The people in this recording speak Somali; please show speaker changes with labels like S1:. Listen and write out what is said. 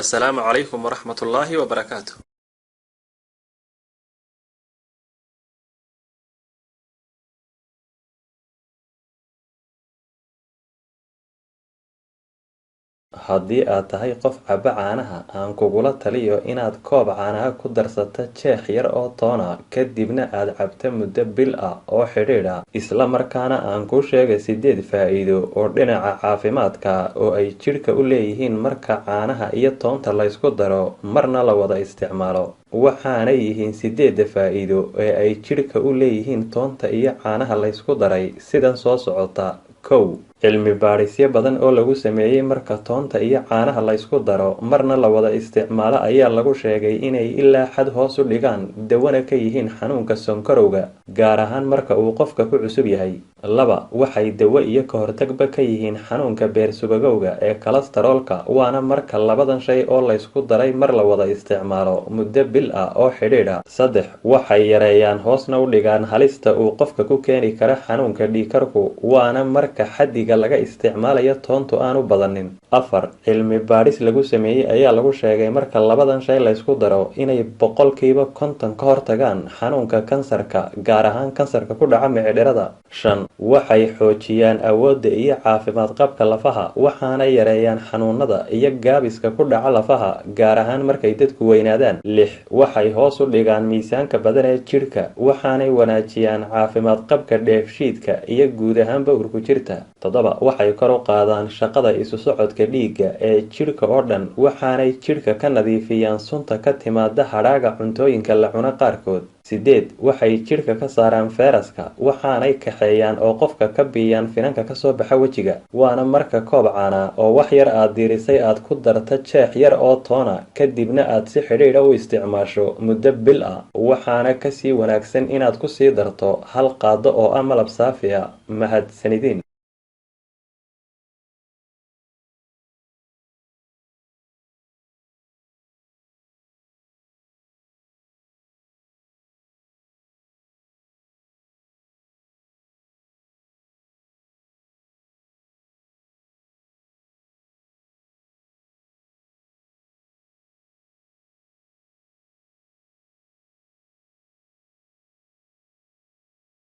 S1: Assalaamu calaykum waraxmatullaahi wabarakaatu. Haddii aad tahay qof cabba caanaha, aan kugula taliyo inaad koob caanaha ku darsato jeex yar oo toona, kadibna aad cabto muddo bil ah oo xidhiidh ah. Isla markaana aan kuu sheegay 8 faa'iido oo dhinaca caafimaadka oo ay jidhka u leeyihiin marka caanaha iyo toonta laysku daro marna la wada isticmaalo. Waxaanay yihiin 8da faa'iido ee ay jidhka u leeyihiin toonta iyo caanaha laysku daray sidan soo socota. 1, cilmi baadhisyo badan oo lagu sameeyey marka toonta iyo caanaha laysku daro marna la wada isticmaalo ayaa lagu sheegay inay ilaa xad hoos u dhigaan, dawana ka yihiin xanuunka sonkorowga, gaar ahaan marka uu qofka ku cusub yahay. 2, waxay dawo iyo ka hortagba ka yihiin xanuunka beer-subagowga ee kolestaroolka, waana marka labadan shay oo laysku daray mar la wada isticmaalo muddo bil ah oo xidhiidh ah. 3, waxay yareeyaan hoosna u dhigaan halista uu qofka ku keeni karo xanuunka dhiigkarku, waana marka xaddiga laga isticmaalayo toontu aanu badanin. 4, cilmi baadhis lagu sameeyey ayaa lagu sheegay marka labadan shay laysku daro inay 50% ka hortagaan xanuunka kansarka, gaar ahaan kansarka ku dhaca micidhirada. 5, waxay xoojiyaan awoodda iyo caafimaad qabka lafaha, waxaana yareeyaan xanuunada iyo gaabiska ku dhaca lafaha, gaar ahaan markay dadku weynaadaan. 6, waxay hoos u dhigaan miisaanka badan ee jidhka, waxaanay wanaajiyaan caafimaad qabka dheefshiidka iyo guud ahaanba uurku-jirta. 7, waxay kor u qaadaan shaqada isu socodka dhiigga ee jidhka oo dhan, waxaanay jidhka ka nadiifiyaan sunta ka timaada hadhaaga cuntooyinka la cuno qaarkood. 8, waxay jidhka ka saaraan fayraska, waxaanay kaxeeyaan oo qofka ka biiyaan finanka kasoo baxa wejiga, waana marka koob caana oo wax yar aad diirisay aad ku darto jeex yar oo toona, kadibna aad si xidhiidha u isticmaasho muddo bil ah. Waxaana kasii wanaagsan inaad kusii darto hal qaado oo ah malab saafi ah. Mahadsanidin.